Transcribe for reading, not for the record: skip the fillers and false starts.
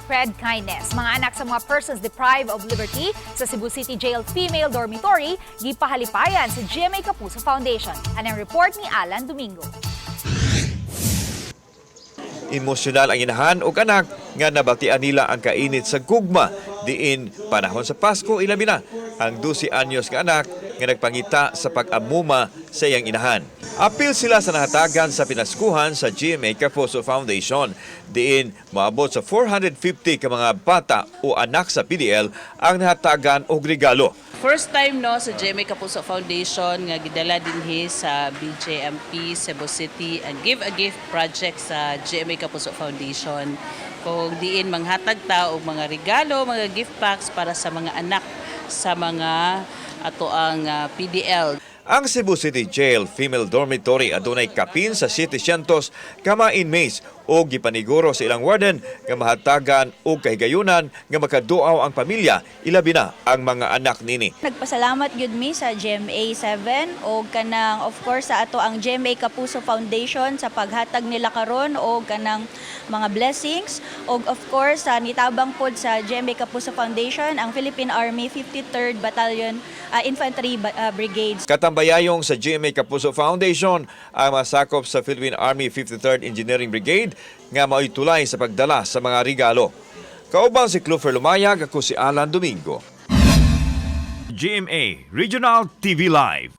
spread kindness. Mga anak sa mga persons deprived of liberty sa Cebu City Jail Female Dormitory gipahalipayan sa GMA Kapuso Foundation. Anang report ni Alan Domingo. Emosyonal ang inahan ug anak nga nabatian nila ang kainit sa gugma diin panahon sa Pasko, ilabi na ang 12 anyos nga anak nga nagpangita sa pag-amuma sa iyang inahan. Apil sila sa nahatagan sa pinaskuhan sa GMA Kapuso Foundation diin moabot sa 450 ka mga bata o anak sa PDL ang nahatagan og regalo. First time, no, sa GMA Kapuso Foundation nga gidala dinhi sa BJMP Cebu City ang Give a Gift project sa GMA Kapuso Foundation kung diin manghatag ta og mga regalo, mga gift packs para sa mga anak sa mga ato ang PDL. Ang Cebu City Jail Female Dormitory adunay kapin sa 700 ka mga inmates o gipaniguro sa ilang warden nga mahatagan og kahigayunan nga makaduaw ang pamilya, ilabi na ang mga anak nini. Nagpasalamat gyud mi sa GMA 7 o kanang, of course, sa ato ang GMA Kapuso Foundation sa paghatag nila karon o kanang mga blessings, og of course sa nitabang pod sa GMA Kapuso Foundation, ang Philippine Army 53rd Battalion Infantry Brigades. Katambayayong sa GMA Kapuso Foundation ang masakop sa Philippine Army 53rd Engineering Brigade nga mao'y tulay sa pagdala sa mga regalo. Kauban si Clover Lumayag, ako si Alan Domingo. GMA Regional TV Live.